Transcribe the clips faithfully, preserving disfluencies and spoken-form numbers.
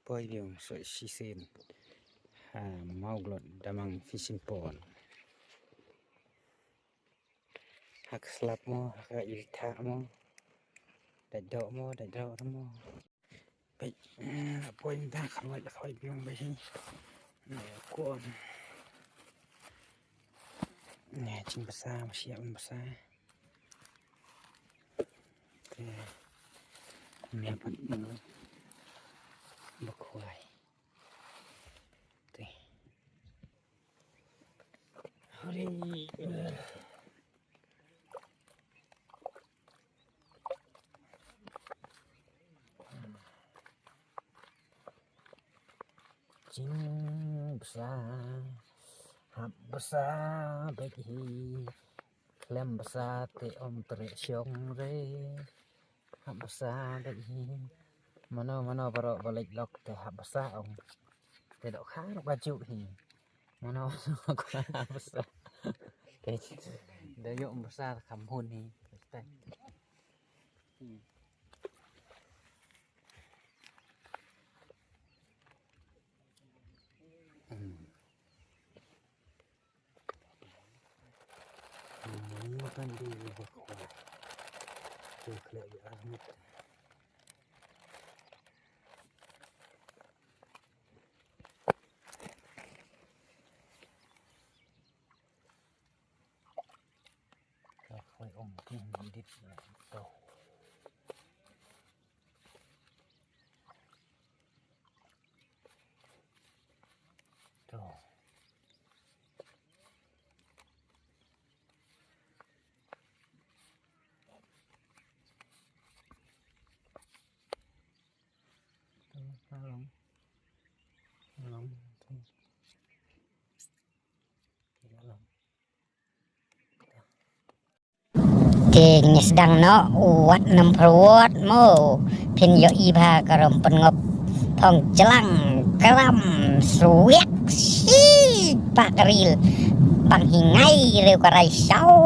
Poi biang soi shisien ha Mawglot Damang Fishing Pond. Ha ka slap mo, ha ka ithak mo. Dait doh mo, dait doh mo. Peit, eh, poi mynta khawai, khawai biang peit hi. Ne, kuon. Ne, jing basa, masih basa. Te, ne pat ba khawai. Te. Hore. Jing basa, hap basa beit hi. Khlem basa te ym treh shong re. Hap basa beit hi. Mano mano baroh ba leit lok te hap basa ong. Te dohkha ruh ka juh hi. Mano mano ka hap basa. Te da ïoh basa kham hun hi. Hmm. To. To, ka long. Ka long. Ka long. Te ngi sdang noh wat nang pyrwot mo. Phin ïohi ba ka rom pynngop phong jlang kram swiak shi pa ka ril pang hi ngai reu ka rai shaw.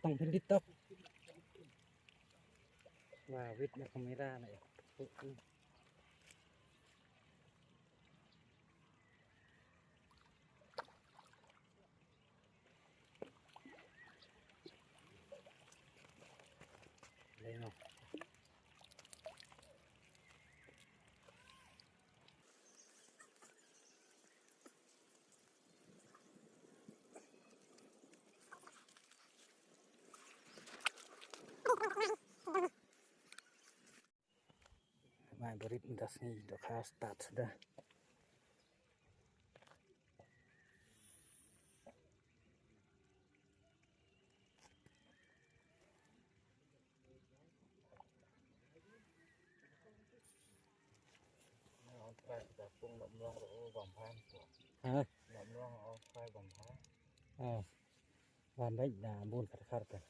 Tang phin dit tok. Wah, wit na kamera na ya. Mai barit nda sngi dohkha start da. Ha? Wan beit da bun khat khat ka.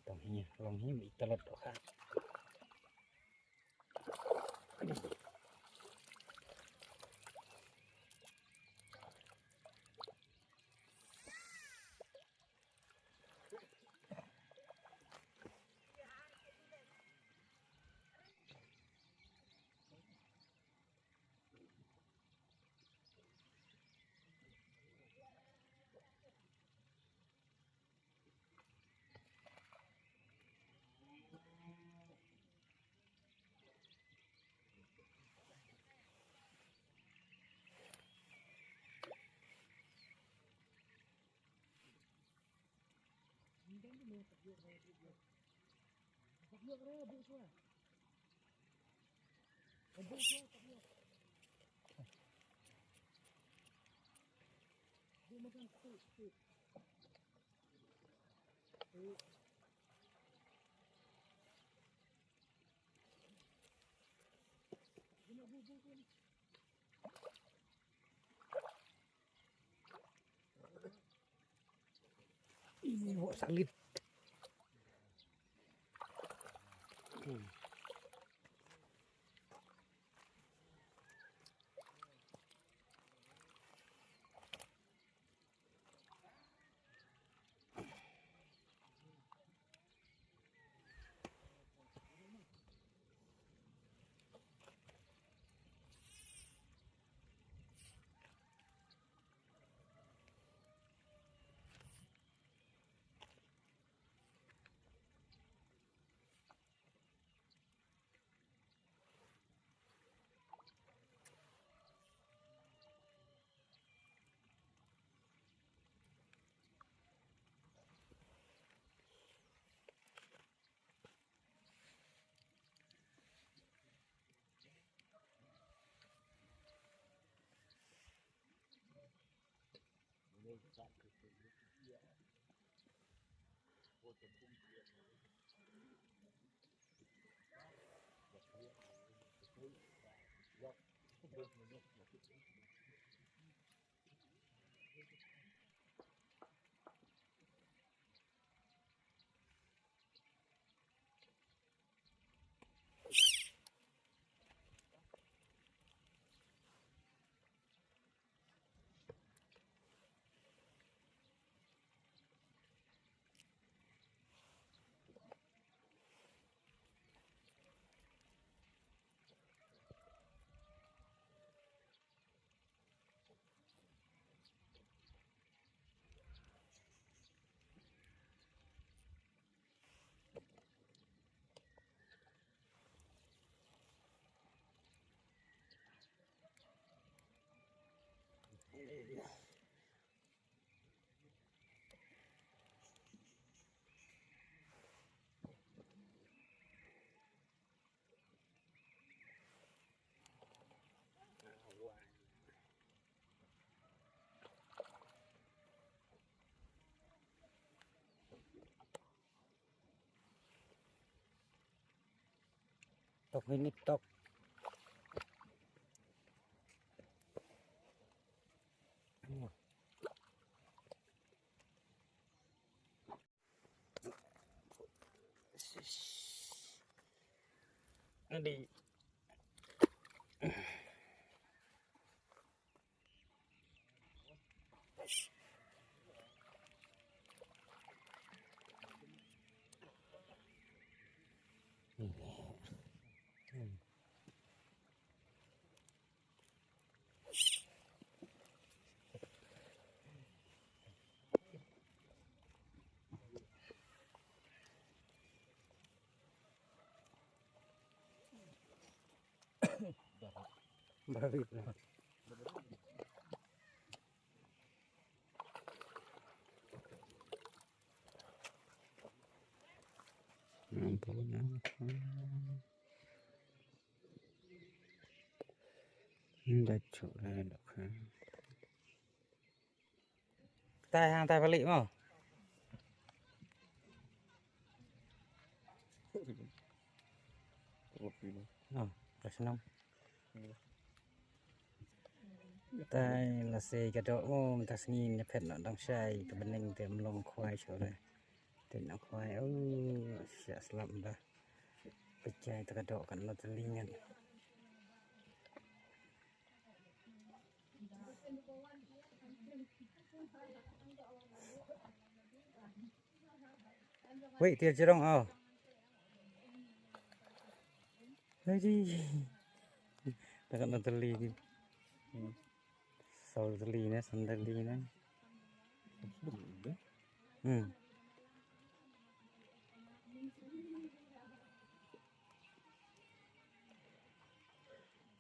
Tong hi, long hi, mi talot doh ha. Ini wak salit. Tok ini tok. Adi. Barit na. Ampun. Nda chuk na dok ha. Tai hang tai balik mo. Oh, ka shnong. Tai lashai ka doh mo, mynta sngi ne phet noh dang shai ka bneng te mlong khwai shuh re. Te na khwai, oh, siap slap dah. Pecah itu ka dok kan lo telingan. Wei, tir jerong, oh. Hei, di. Takut nak teli ni. Saur teli ni, sandal teli ni. Hmm.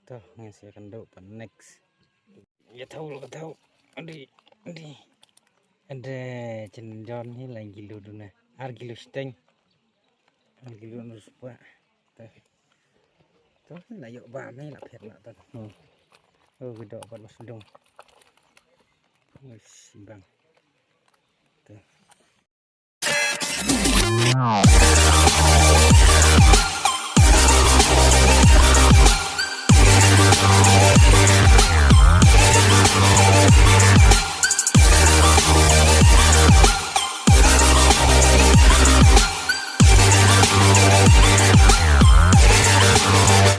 Toh, ngan sa ïakynduh pat next. Ïa thaw la ka thaw. Adi, adi. Ade, chen jon hi lai kilo duna. Ar kilo shiteng. Ar kilo nus pa. Toh. Toh, la ïoh ba me la phet la toh. Hmm. Oh, ki dok pat la sdong. Wis bang. Toh.